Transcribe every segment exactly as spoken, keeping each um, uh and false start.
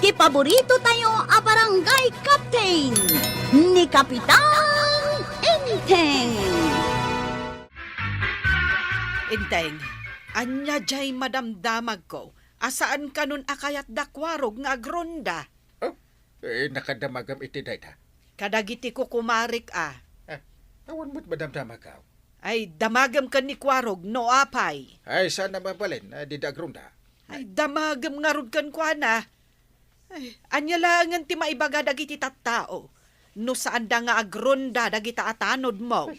Ti paborito tayo a barangay captain, ni Kapitan Enteng. Enteng, ania jay madamdamagko a saan kanon a kayat da Kuarog nga agronda? Oh, eh, nakadamagam iti dayta? Kadagiti kukumarik a. Ah, awan met madamdamagko. Ay, damagem ken ni Kuarog no apay. Ay, saan a mabalin a dida agronda? Ay, damagem ngarud kenkuana. Ay, ania laengen ti maibaga dagiti tattao no saanda nga agronda dagita a tanodmo?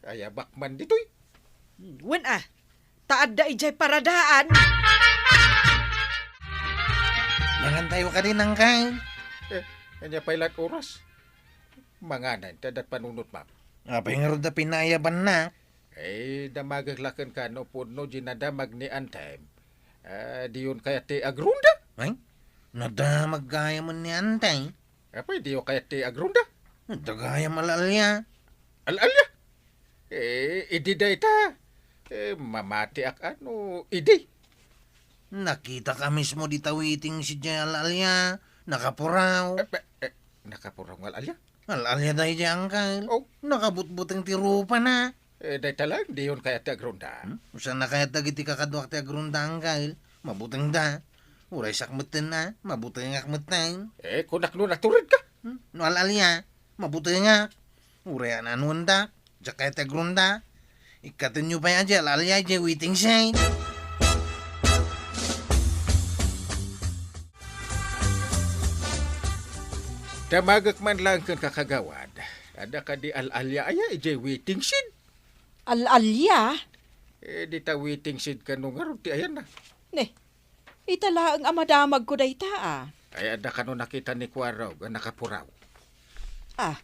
Ay, ayabak man ditoy. Hmm, wen a, ta adda idiay paradaan. Mangantayo kadi, Angkel? Eh, ania pay la't oras? Manganen, ta adda't panunotmam. Apay ngarud a pinaayabannak? Eh, damagek la kenka no pudno diay nadamag ni Antay. Ah, diyon kayat ti agronda? Ay, nadamag gayam ni Antay. Apay, diyo kayat ti agronda? Adda gayam al-alia. Al-alia? Eh, idi dayta, eh, mamatiak no idi. Nakitak a mismo dita waiting shed idiay al-alia, nakapuraw. Eh, eh, eh, nakapuraw nga al-alia? Al-alia daydiay, Angkel. Oh. Nakabutbuteng ti rupana. Eh, dayta laeng, diyon kayat ti agronda? Hmm? Saan a kayat dagiti kakaduak ti agronda, Angkel? Mabutengda. Uray siak metten a, mabutengak metten. Eh, kunak no naturedka? Hmm? No al-alia, mabutengak. Uray an-anuendak, diak kayat ti agronda. Ikkatenyo pay a diay al-alia idiay waiting shed. Damagek man laeng kenka, kagawad. Adda kadi al-alia aya idiay waiting shed? Al-alia? Eh, dita waiting shed kano ngarud ti ayanna? Ne, ita laeng a madamagko dayta a. Ay, adda kano nakita ni Kuarog a nakapuraw? Ah,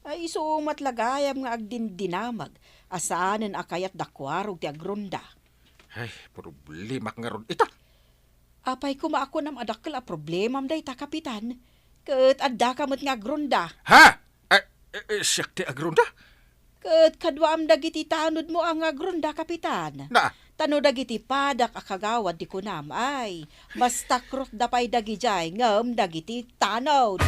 ay, isu met la gayam nga agdindinamag a saanen a kayat da Kuarog ti agronda. Ay, problemak ngarud ita. Apay koma a kunam a dakkel a problemam dayta, Kapitan? Ket addaka met nga agronda. Ha? Eh, eh, eh, siak ti agronda? Ket kaduaam dagiti tanodmo a nga agronda, Kapitan. Na? Ta no dagiti padak a kagawad ti kunam, ay, mas takrotda pay dagidiay ngem dagiti tanod.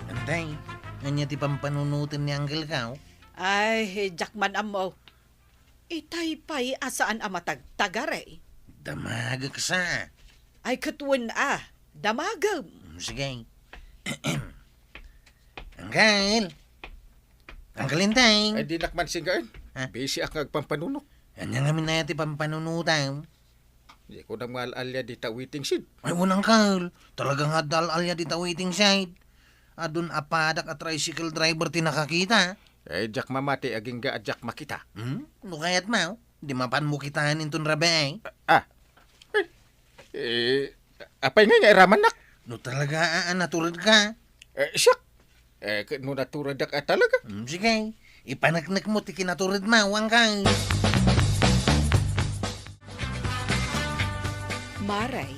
Antay, ania ti pampanunoten ni Angkelko? Ay, diak man ammo. Itay pay a saan a matagtagari. Damagek sa. Ay, ket wen a, damagem. Mm, sige. Angkel. Angkel Inteng. Ay, dinak man singgaen. Ha? Busy ak nga agpampanunot. Ania ngamin aya ti pampanunotam? Di ko na nga al-alia dita waiting shed. Ay, wen, Angkel. Talaga nga adda al-alia dita waiting shed. Adun a padak a tricycle driver ti nakakita. Eh, diak mamati agingga a diak makita. Hmm? No kayatmo, di mapanmo kitaen inton rabii. Ah. Eh, eh, apay ngay nga iramannak? No talaga a, a naturedka. Eh, siak. Eh, k-, no naturedak a talaga. Hmm, sige. Ipaneknekmo ti kinaturedmo, Angkel. Mare,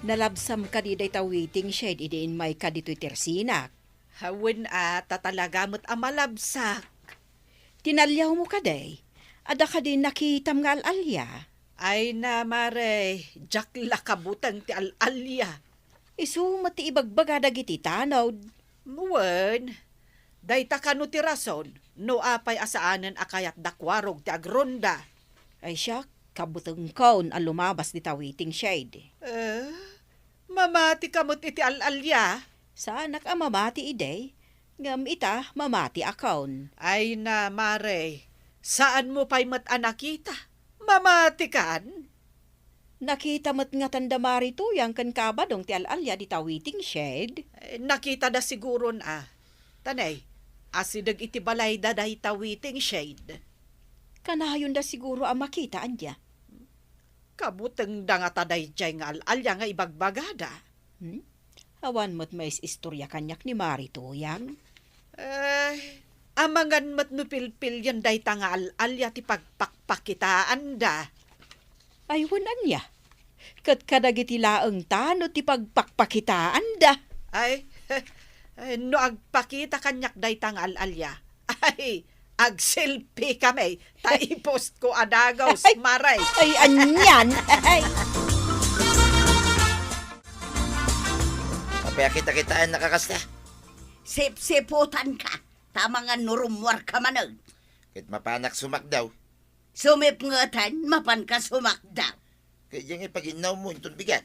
nalabsam kadi dayta waiting shed idi immayka ditoy tersinak? Wen a, ta talaga met a malabsak. Tinaliawmo kadi? Adda kadi nakitam nga al-alia? Ay na, mare, diak la kabuteng ti al-alia. Isu met ti ibagbaga dagiti tanod. Wen, dayta kano ti rason no apay a saanen a kayat da Kuarog ti agronda. Ay siak, kabutengkon a lumabas dita waiting shed. Eh, mamatika met iti al-alia? Saanak a mamati idi, ngem ita, mamatiakon. Ay na, mare, saanmo pay met a nakita? Mamatikan? Nakita met ngatan da Mari Tuyang ken Kabadong ti al-alia dita waiting shed? Eh, nakitada siguron a. Tanay, asideg iti balayda dayta waiting shed. Kanayonda siguro a makita, ania? Kabutengda ngata daydiay nga al-alia nga ibagbagada. Hmm? Awan met mais-istoria kaniak ni Mari Tuyang. Eh, amangan met no pilpilian dayta nga al-alia ti pagpakpakitaanda. Ay, wen, ania? Ket kadagiti laeng tanod ti pagpakpakitaanda. Ay, ay, no agpakita kaniak dayta nga al-alia, ay, Agselfie kami, ta i-post ko a dagus, Ay. Maray. Ay, anian. Ay. Apay a kita-kitaan nakakasta? Sipsiputan ka, ta mangan no rummuar ka manen. Ket mapanak sumakdaw. Sumipngeten, mapan ka sumakdaw. Ket diay nga ipaginnaw mo inton bigat.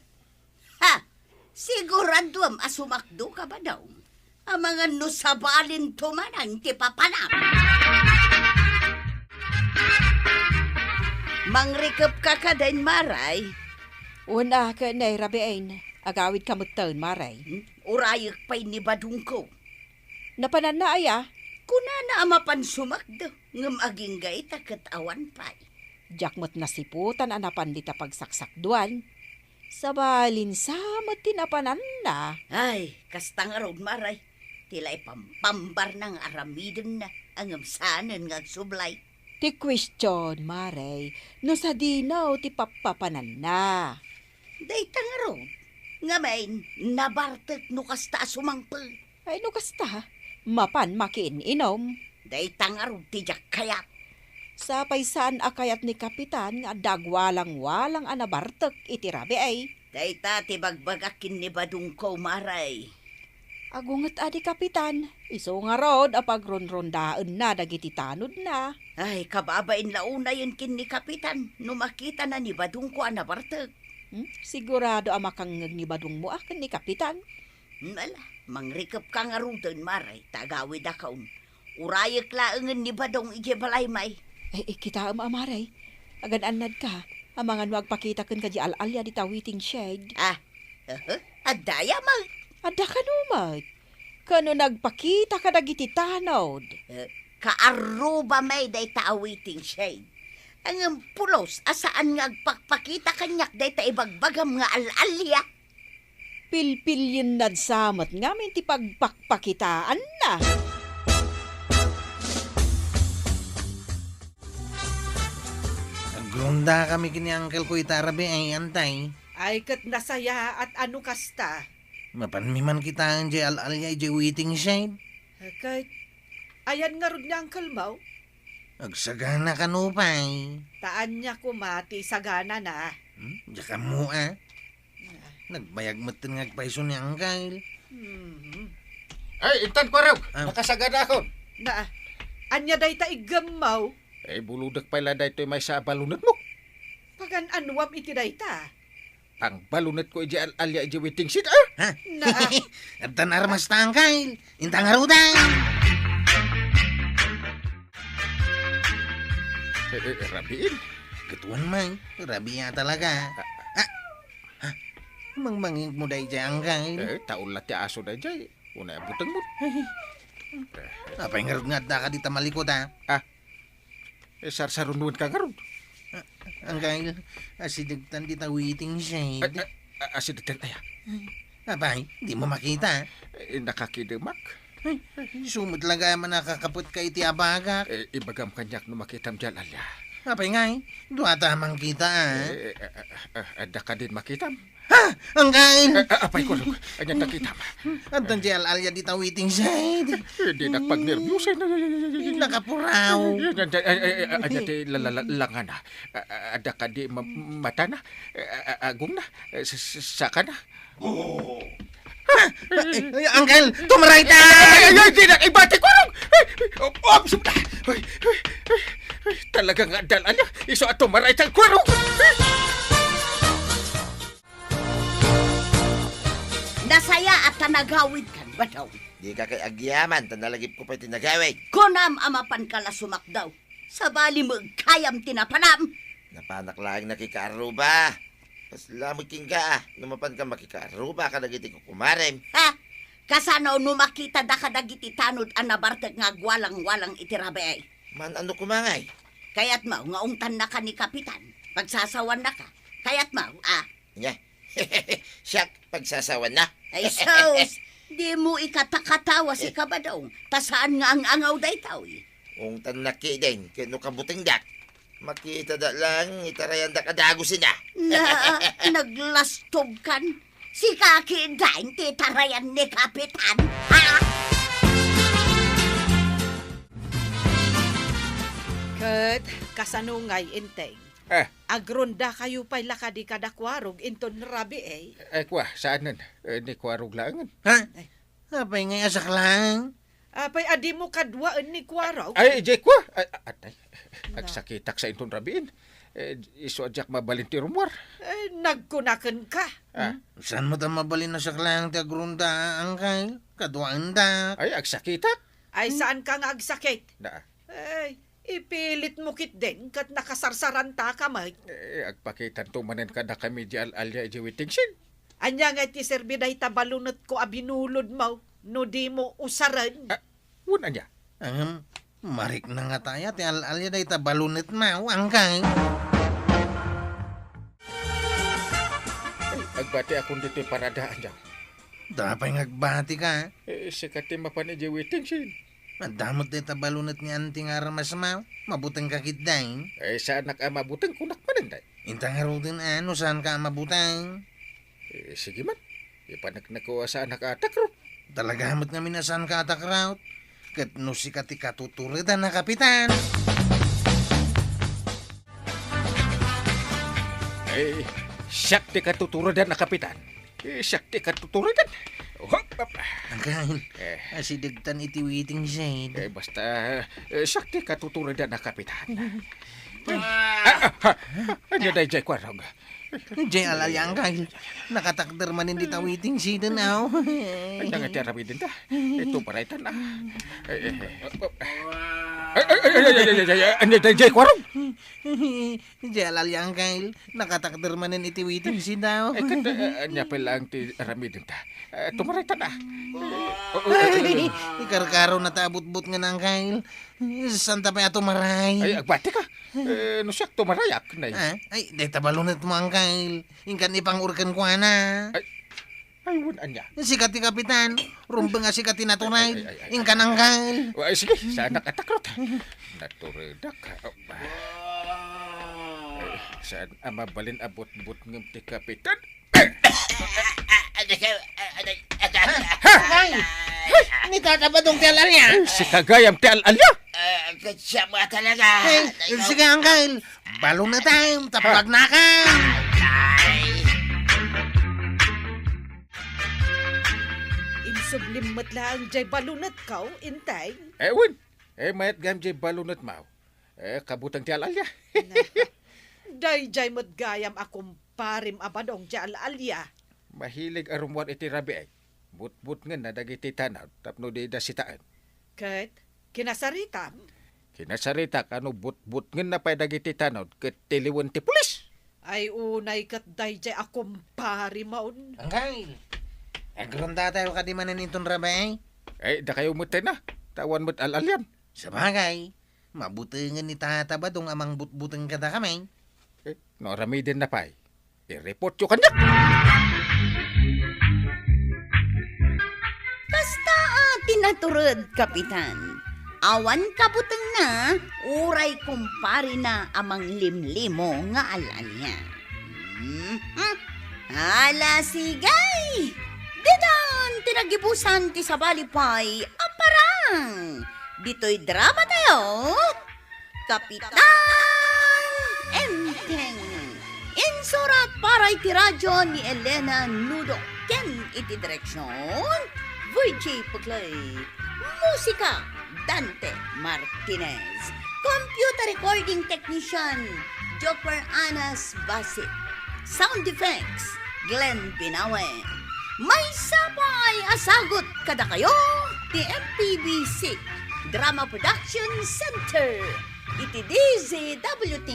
Ha! Siguraduam a sumakdo ka, Badong. Amangan no sabalin tumanan ti papanam. Mangrikep ka kadin, Maray? Wen a, ket ni rabiin. Agawid ka metten, Maray. Hmm? Urayek pay ni Badongko. Napananna aya? Kunana a mapan sumakdo, ngem agingga ita ket awan pay. Diak met nasiputan a napan dita pagsaksakduan. Sabalin sa met ti napananna. Ay, kasta ngarud, Maray. Ti la ipampambarna nga aramidenna, ngem saanen nga agsublay. Ti question, Maray, no sadino ti pappapananna. Dayta ngarud. Ngamin, nabartek no kasta a sumangpet. Ay, no kasta, mapan makiin-inom. Dayta ngarud ti diak kayat. Sapay saan a kayat ni Kapitan nga adda agwalang-walang a nabartek iti rabii. Dayta ti bagbagak ken ni Badongko, Maray. Agunget a di Kapitan, isu ngarud a pagronrondaenna dagiti tanodna. Ay, kababain la unayen ken ni Kapitan no makitana ni Badongko a nabartek. Hmm? Sigurado a makangngeg ni Badongmo a ken ni Kapitan. Hmm, ala, mangrikep ka ngaruden, Maray, ta agawidakon. Urayek laengen ni Badong idiay balay, May. Eh, eh, kitaem a, Maray. Agan-annad ka, amangan no agpakita ken ka diay al-alia dita waiting shed. Ah, aha, adda aya, May? Adda kano met? Kano nagpakita kadagiti tanod? Eh, kaarruba, May, dayta a waiting shed. Ngem pulos a saan nga agpakpakita kaniak dayta ibagbagam nga al-alia. Pilpiliennad sa met ngamin ti pagpakpakitaanna. Agrondakami ken ni Uncle ko ita rabii, Antay. Ay, ket nasayaat a no kasta. Mapanmi man kitaen diay al-alia idiay waiting shed. Ket, ayan ngarud ni Uncle mo? Agsagana kano pay. Ta ania koma ti saganana? Hmm? Diak ammo a. Nagbayag metten nga agpayso ni Uncle. Mhm. Ay, intan, Kuarog! Ah. Nakasaganakon! Na, ania dayta iggemmaw? Eh, bulodek pay la daytoy maysa a balunetmo. Pagan-anuam iti dayta? Pangbalunetko idiay al-alia idiay waiting shed, ah! Ha? Na, ah. Addan armasta, Uncle. Inta ngaruden. Eh, eh, rabiin. Ket wen, May, rabii a talaga. Ah. Ah. Ha? Mangmangikmo daydiay, Uncle? Eh, taul la ti aso daydiay. Unay a butengmo. Apay ngarud nga addaka dita malikot, a? Ah. Eh, sarsarunuen ka ngarud. Ah, Uncle, asidegtan dita waiting shed. Ah, ah, ah, asidegtan aya? Apay, dimo makita? Eh, nakakidemak. Ay, isu met la gayam a nakakapetka iti abagak. Eh, ibagam kaniak no makitam diay al-alia. Apay ngay, duata a mangkita, a. Eh, eh, eh, eh, eh, adda kadin makitam? Ha? Uncle! Eh, eh, apay, Kuarog, ania ti kitam? Addan diay al-alia dita waiting shed. Eh, dinak pagnerbios, eh. Nakapuraw. Eh, eh, eh, eh, ania ti la-, la-, la-, langana? Ah, ah, adda kadi ma-, matana? Eh, ah, ah, agongna? Eh, sa-, sa-, sakana? Oh. Ay, ay, Uncle, tumaray ta! Ay, ay, ay, dinak ibati, Kuarog! Ay, ay, oh, oh, sub-, ay, ay, ay, ay, talaga nga addan ania, isu a tumaray ta, Kuarog! Nasayaat ta nagawidkan, Badong. Dika kay agyaman, ta nalagipko pay ti nagawid. Kunam a mapanka la sumakdaw. Sabali met gayam ti napanam. Napanak laeng nakikaarruba. Kasla met kenka, no mapanka makikaarruba kadagiti kukumarem. Ha? Kasano no makitada kadagiti tanod a nabartek nga agwalang-walang iti rabii? Maan-ano koma ngay? Kayatmo nga ungtannaka ni Kapitan. Pagsasawanaka. Kayatmo, a? Ania? Siak, pagsasawanna? Ay, sus! Dimo ikatakatawa si Kabadong, ta saan nga ang-angaw daytoy. Ungtannak ketdin, ket no kabutengdak, makitada laeng itarayandak a dagusenna. Na, naglastogkan. Sika ketdin ti itarayan ni Kapitan, ha? Ket kasano ngay, Enteng? Eh. Agrondakayo pay la kadi kada Kuarog inton rabii, eh? Eh, kua, saanen. Eh, ni Kuarog laengen. Ha? Eh. Apay ngay a saklang? Apay a dimo kaduaen ni Kuarog? Ay, idiay kua. Ay, a-, atay. Na. Agsakitak sa inton rabiin. Eh, isu a diak mabalin ti rummuar. Eh, nagkunaken ka. Ah. Hmm? Saan met a mabalin a saklang ti agronda, Angkel? Kaduaendak. Ay, agsakitak. Ay, hmm, saan ka nga agsakit? Na. Ay, ipilit mo ketdin ket nakasarsaranta ka met. Eh, agpakitanto manen kadakami di al-alia idiay waiting shed. Ania ngay ti serbi dayta balunetko a binulodmo no dimo usaren? Ah, wen ania? Ngem, marikna ngata aya ti al-alia dayta balunetmo, Angkel? Ay, agbatiakon ditoy parada, ania? Apay nga agbatika? Eh, sika ti mapan idiay waiting shed. Adda met dayta balunet ni Auntie nga armasmo. Mabutengka ketdin. Eh, saanak a mabuteng, kunak manen, day. Inta ngaruden a no saanka a mabuteng. Eh, sige man. Ipanekneko a saanak a takrot. Talaga met ngamin a saanka a takrot. Ket no sika ti katuturedan a kapitan. Eh, siak ti katuturedan a kapitan. Eh, siak ti katuturedan. Hop, hop. Angkel, eh, asidegtan iti waiting shed. Eh, basta, eh, siak ti katuturedan a kapitan. Ah, ah, ah, ania daydiay, Kuarog? Diay al-alia, Angkel. Nakatakder manen dita waiting shed, aw. Ania nga ti aramidenta? Ito, paraytan, ah. Eh, eh, eh. Ay, ay, ay, ania daydiay, Kuarog? Diay al-alia, Angkel. Nakatakder manen iti waiting shed, aw. Ay, ket, eh, ania pay laeng ti aramidenta? Eh, tumaraytan, ah. Eh, oo, eh, eh. Ikarkaronata a butbutngen, Angkel. Saanta pay a tumaray. Ay, agbatika. Eh, no siak tumarayak, nay. Ah, ay, dayta balunetmo, Angkel. Inkan ipang-or kenkuana. Ay, ay, wen ania? Sika ti kapitan. Rumbeng a sika ti natured. Ay, ay, ay, ay, ay. Inkan, Angkel. Ay, sige, saanak a takrot. Naturedak. Ay, saan a mabalin a butbutngem ti kapitan? Ay! Ni Tata Badong ti al-alia? Ay, sika gayam ti al-alia? Ah, ket siak met talaga. Ay, sige, Angkel. Balunetmo, taplag na ka. Ay. Insublim met laeng diay balunetko, Enteng. Eh, wen. Eh, mayat gayam diay balunetmo. Eh, kabuteng ti al-alia. Daydiay met gayam a kumparem a Badong diay al-alia. Mahilig a rummuar iti rabii. Butbutngenna dagiti tanod tapno dida sitaen. Ket kinasaritam? Kinasaritak a no butbutngenna pay dagiti tanod ket tiliwen ti pulis. Ay, unay ket daydiay a kumparemon. Angkel, agrondatayo kadi manen inton rabii? Ay, dakayo met tay na. Ta awan met al-aliam. Sabagay, mabutengen ni Tata Badong a mangbutbuteng kadakami. Eh, no aramidenna pay, i-reportyo kaniak. Kasta a ti natured, Kapitan. Awan kabutengna, uray kumparena a manglimlimo nga al-alia. Mhm. Ala, sige! Ditan ti nagibusan ti sabali pay a parang ditoy drama tayo, Kapitan Enteng. Insurat para iti radyo ni Elena Nudo ken iti direksyon, Virgie Puclay. Musika, Dante Martinez. Computer recording technician, Joper Anas Basit. Sound effects, Glenn Binawe. Maysa pay a sagut kadakayo ti M P B C Drama Production Center iti D Z W T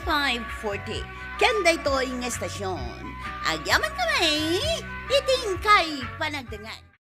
five forty. Ken daytoy nga estasyon, agyamankami iti inkay panagdengngeg.